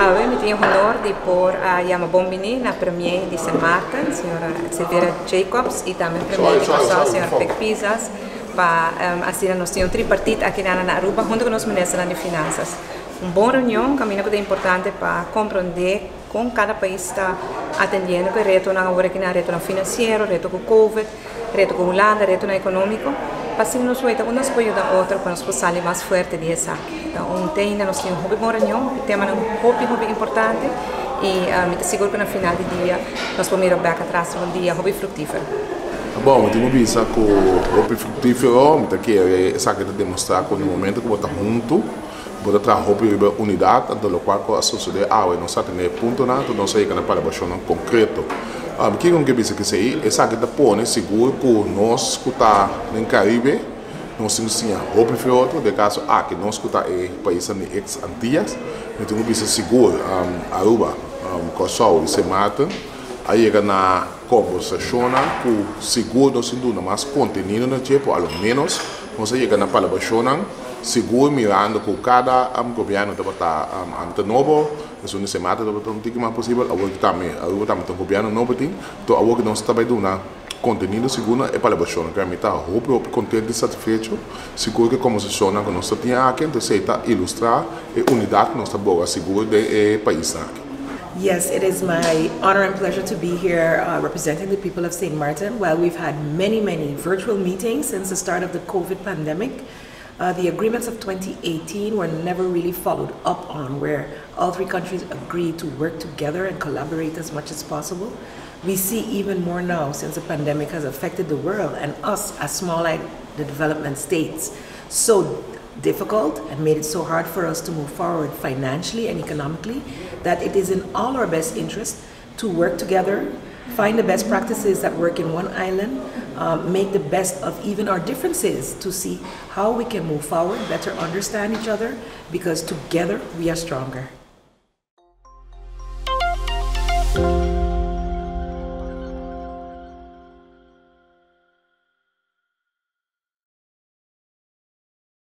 Awe mi tin e honor di por a yama bon bini na Premier di Sint Maarten, señora Silvera Jacobs, y tambe Premier di Kòrsou, señor Pik Pisas, pa asina nos tin un tripartit aki nan na Aruba hunto cu nos ministernan di Finanzas. Un bon reunion caminda cu ta importante pa comprende con cada pais ta atendiendo cu e retonan awor aki nan, retonan financiero, reto cu Covid, reto cu Hulanda, retonan economico, pa asina nos weta con nos por yuda otro pa nos por sali mas fuerte di esaki. Ta un te nos tin un hopi bon reunion, temanan hopi hopi importante y mi ta sigur cu na final di dia nos por mira bek atras un dia hopi fructifero. Bon, mi bisa cu hopi fructifero, mi ta kere esaki ta demostra cu na momento cu bo ta hunto, bo ta traha hopi riba unidad, anto locual cu a sucede awe, nos a tene puntonan, anto nos a yega na palabracionnan concreto. Kico mi ke bisa cu esey? Esaki ta pone sigur cu nos cu ta den Caribe, nos tin cu siña hopi for otro. Den caso aki, nos cu ta e paisnan di ex Antillas, mi tin cu bisa sigur Aruba, Kòrsou y Sint Maarten a yega na conversacionnan cu sigur nos tin duna mas contenido na dje, por a lo menos nos a yega na palabracionnan sigur mirando cu cada gobierno tabata ante nobo, esun di Sint Maarten tabata un tiki mas posibel, awor tambe Aruba tambe ta un gobierno nobo tin, anto awor cu nos ta bay duna contenido sigur na e palabracionnan. Cu mi ta hopi hopi contento y satisfecho sigur cu e conversacionnan cu nos ta tin aki, anto esey ta ilustra e unidad cu nos ta boga sigur den e paisnan aki. Yes, it is my honor and pleasure to be here representing the people of St. Martin. While we've had many, many virtual meetings since the start of the COVID pandemic, the agreements of 2018 were never really followed up on, where all three countries agreed to work together and collaborate as much as possible. We see even more now since the pandemic has affected the world and us as small the development states so difficult and made it so hard for us to move forward financially and economically that it is in all our best interest to work together, find the best practices that work in one island, make the best of even our differences to see how we can move forward, better understand each other, because together we are stronger.